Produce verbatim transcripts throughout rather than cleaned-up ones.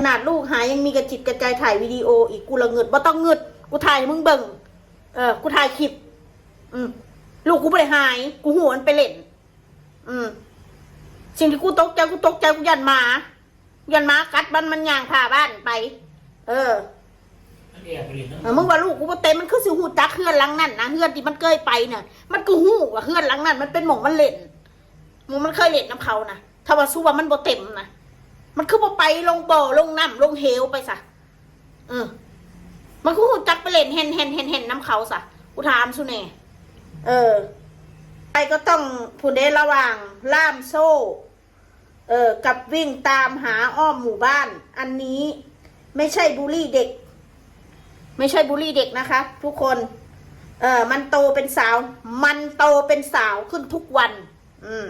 ขนาดลูกหายยังมีกระจิตกระใจถ่ายวิดีโออีก กูละงึด บ่ต้องงึด กูถ่ายให้มึงเบิ่ง เออ กูถ่ายคลิป อืม ลูกกูบ่ได้หาย กูฮู้มันไปเล่น อืม สิ่งที่กูตกใจ กูตกใจ กูย่านหมา ย่านหมากัดมัน มันย่างผ่าบ้านไป เออ มันแอบไปเล่นน้ำ เออ มึงว่าลูกกูบ่เต็ม มันคือสิฮู้จักเฮือนหลังนั้นนะ เฮือนที่มันเคยไปน่ะ มันก็ฮู้ว่าเฮือนหลังนั้น มันเป็นหม่องมันเล่น หม่องมันเคยเล่นนำเขานะ ถ้าว่าสู้ว่ามันบ่เต็มนะ มันคือบ่ไปลงบ่อลงน้ำลงเหวไปซะ เออ มันคือฮู้จักไปเล่นแห่นแห่นแห่นแห่นนำเขาซะ กูถามสู้แน่ เออ ไปก็ต้องผู้ใดระวังล่ามโซ่ เออ กับวิ่งตามหาอ้อมหมู่บ้าน อันนี้ไม่ใช่บูลลี่เด็ก ไม่ใช่บูลลี่เด็กนะคะ ทุกคน เออ มันโตเป็นสาว มันโตเป็นสาวขึ้นทุกวัน อืม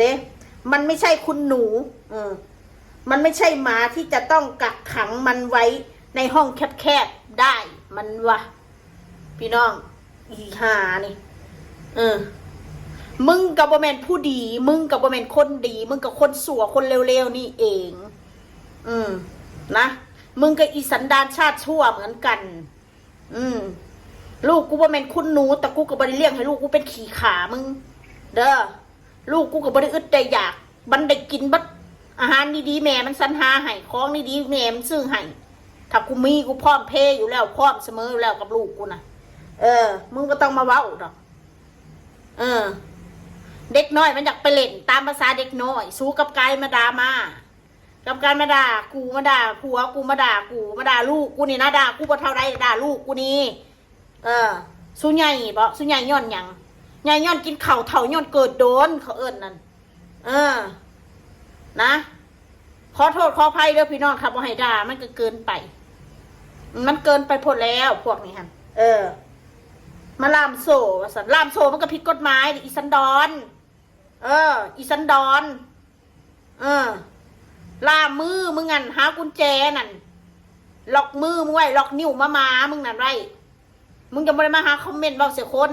เด้ มันไม่ใช่คุณหนู เออ มันไม่ใช่หมาที่จะต้องกักขังมันไว้ในห้องแคบๆได้ มันว่า พี่น้อง อีห่านี่ เออ มึงก็บ่แม่นผู้ดี มึงก็บ่แม่นคนดี มึงก็คนชั่ว คนเลวๆนี่เอง อืม นะ มึงก็อีสันดานชาติชั่วเหมือนกัน อืม ลูกกูบ่แม่นคุณหนู แต่กูก็บ่ได้เลี้ยงให้ลูกกูเป็นขี้ข้ามึง เด้อ ลูกกูก็บ่ได้อึดได้อยาก มันได้กินเบิด อาหารดีๆแม่มันสรรหาให้ ของดีๆแม่มันซื้อให้ ถ้ากูมีกูพร้อมเพย์อยู่แล้ว พร้อมเสมออยู่แล้วกับลูกกูนะ เออ มึงบ่ต้องมาเว้าดอก เออ เด็กน้อยมันอยากไปเล่นตามภาษาเด็กน้อย สู้กับกายมาด่ามา กับกายมาด่ากู มาด่าผัวกู มาด่ากู มาด่าลูกกูนี่นะ ด่ากูบ่เท่าใด ด่าลูกกูนี่ เออ สู้ใหญ่บ่ สู้ใหญ่ย้อนหยัง ใหญ่ย้อนกินข้าว เฒ่าย้อนเกิดโดน เขาเอิ้นนั่น เออ นะ ขอโทษขออภัยเด้อพี่น้องค่ะ บ่ให้ด่า มันก็เกินไป มันเกินไปโพดแล้วพวกนี้หั่น เออ มาล่ามโซ่ว่าซั่น ล่ามโซ่มันก็ผิดกฎหมาย อีสันดอน เออ อีสันดอน เออ ล่ามมือมึงหั่น หากุญแจนั่น ล็อกมือมึงไว้ ล็อกนิ้วหมาๆมึงนั่นไว้ มึงจะบ่ได้มาหาคอมเมนต์เว้าใส่คน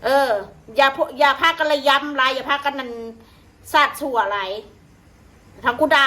เออ อย่าพวก อย่าพากันระยำหลาย อย่าพากันนั่นสาดชั่วหลาย ถ้ากูด่า